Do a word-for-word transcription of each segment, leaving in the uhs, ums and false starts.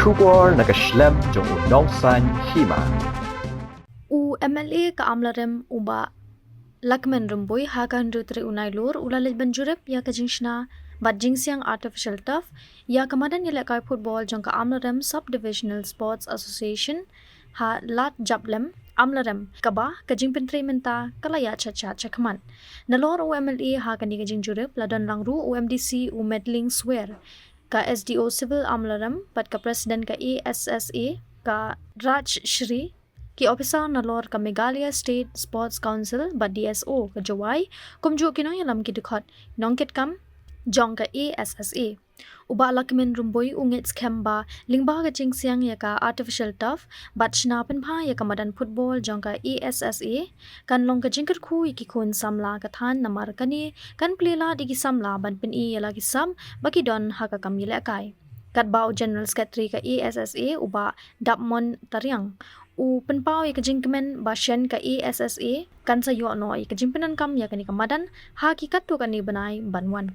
Khubor na ka shlem jong u Nongsaiñ Hima. U M L A ka Amlarem u Bah Lahkmen Rymbui ha ka hynriew tarik u Nailur u la leit ban jurip ïa ka jingshna bad jingsiang artificial turf ïa ka madan ïalehkai football jong ka Amlarem Subdivisional Sports Association ha Lad Japlem, Amlarem, kaba ka jingpyntrei mynta ka la ïaid sha sha shakhmat. Nalor u M L A ha kane ka jingjurip la don lang ruh u M D C u Medling Swer, ka S D O Civil Amlarem bad ka President ka A S S A ka Rajshri, ki ophisar nalor ka Meghalaya State Sports Council bad D S O ka Jowai, kumjuh ki nongïalam ki dkhot nongkitkam jong ka A S S A. U Bah Lahkmen Rymbui u ngeit skhem ba lyngba ka jingsiang ïa ka artificial turf bad shna pynbha ïa ka madan football jong ka A S S A kan long ka jingkyrkhu ïa ki khun samla ka thaiñ namar kane kan plie lad ïa ki samla ban pyni ïa la ki sam ba ki don ha ka kam ïalehkai. Katba u General Secretary ka A S S A u Bah Dapmon Tariang u pynpaw ïa ka jingkmen ba shen ka A S S A kan sa ïoh noh ïa ka jingpyndonkam ïa kane ka madan ha ki katto katne bnai ban wan.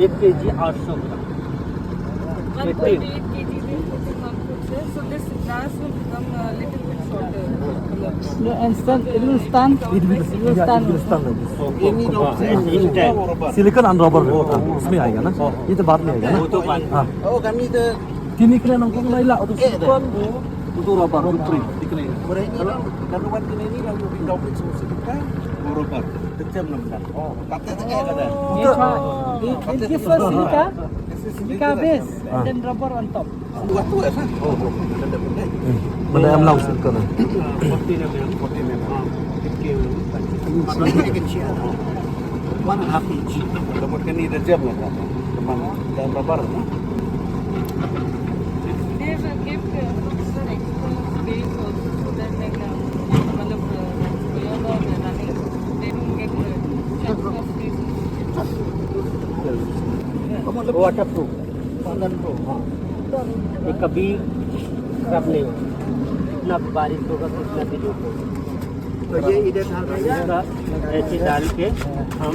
एक केजी आठ सौ ग्राम। वन पॉइंट एट केजी में putting on foot है, so this grass will become a little bit shorter. No, and stand, it will stand. It will, it will stand. It will stand like this. Silicon and rubber, हाँ, उसमें आएगा ना? ये तो बाद में आएगा ना? हाँ। Kine kine nang kong lai la, utu silicon, utu rubber, utu three. Kine. Kalau, kalau wan kine ni lalu di daun itu silicon, rubber. Kecil enam belas. Oh, kata tak ada. It, it, it gives us silica, silica base, and then rubber on top. Dua tu dah. Oh, oh. Mana yang lau silicon? Forty mm, forty mm. One and a half inch. Lembut kan ni dah jam lah. Teman, dah rubber lah. They will give the extra space also so that, like, uh, मतलब, uh, beyond all the running, they don't get the chance of space. Waterproof. ये कभी खराब नहीं होगा। कितना भी बारिश होगा, कितना भी धूप होगा। तो ये इधर डाल रहे हैं। इसका ऐसे डाल के हम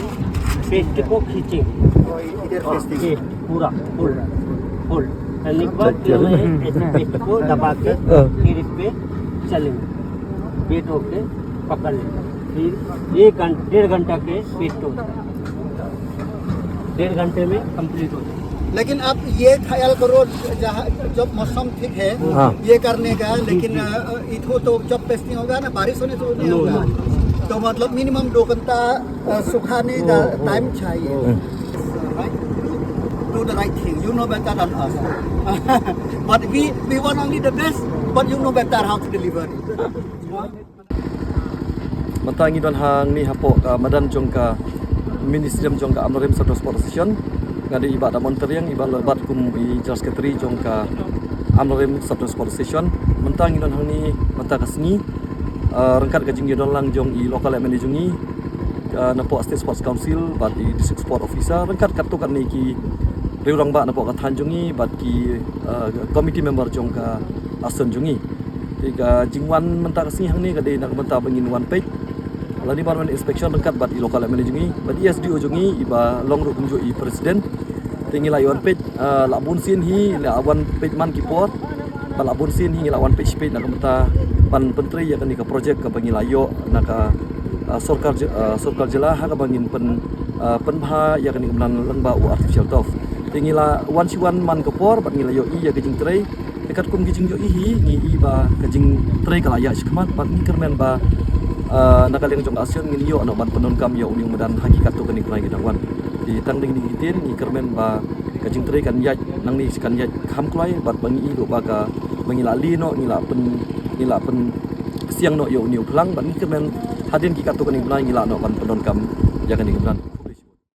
पेस्ट को खींचेंगे। और इधर और पेस्टिंग। ये पूरा फुल, फुल करने के बाद फिर मैं ऐसे पेस्ट को दबा के फिर इस पे चलेंगे। पेट होके पकड़ लेंगे। फिर एक घंटा, डेढ़ घंटा के पेस्ट होता है। डेढ़ घंटे में कंप्लीट हो जाए। लेकिन आप ये ख्याल करो, जहाँ जब मौसम ठीक है, हाँ। ये करने का, लेकिन, अ, इधर तो जब पेस्टिंग होगा ना, बारिश होने से नहीं होगा। तो मतलब मिनिमम दो घंटा, अ, सुखाने का टाइम चाहिए। Do the right thing. You know better than us. But we, we want only the best, but you know better how to deliver it. Mynta ngi don hangne hapoh ka madan jong ka mini stadium jong ka Amlarem Sub Divisional Sports Association. Nga dei i Bah Damon Tariang, i ba la bat kum i General Secretary jong ka Amlarem Sub Divisional Sports Association. Mynta ngi don hangne mynta ka sngi, ah, ryngkat ka jingïadon lang jong i local M L A jong ngi, ah, napoh State Sports Council bad i District Sport Officer, ryngkat katto katne ki riew rangbah napoh ka thaiñ jong ngi bad ki, ah, committee member jong ka association jong ngi. Te ka jingwan mynta ka sngi hangne ka dei na ka bynta ba ngin wan peit lane ban wan inspection ryngkat bad i local M L A jong ngi bad i S D O jong ngi, i ba long ruh kumjuh i president. Te ngi la ïa wan peit, ah, la bun sien hi la wan peit man ki por. Bad la bun sien hi ngi la wan peit shi peit na ka bynta ban pyntrei ïa kane ka project kaba ngi la ïoh na ka, ah, sorkar ji-, ah, sorkar jylla ha kaba ngin pyn, ah, pynbha ïa kane ka madan lyngba u artificial turf. Te ngi la wan shi wan man ka por bad ngi la ïohi ïa ka jingtrei. Te katkum ki jingïohi hi ngi i ba ka jingtrei ka la ïaid shakhmat bad ngi kyrmen ba, ah, na ka liang jong ka association ngin ïoh noh ban pyndonkam ïa une u madan ha ki katto katne ki bnai ki dang wan. Te tang dei kine ki ktien ngi kyrmen ba ka jingtrei kan ïaid nangne, kan ïaid kham kloi bad ba ngi i ruh ba ka, ba ngi la leh noh, ngi la pyn, ngi la pynsiang noh ïa une u phlang bad ngi kyrmen hadien ki katto katne ki bnai ngi lah noh ban pyndonkam ïa kane ka madan.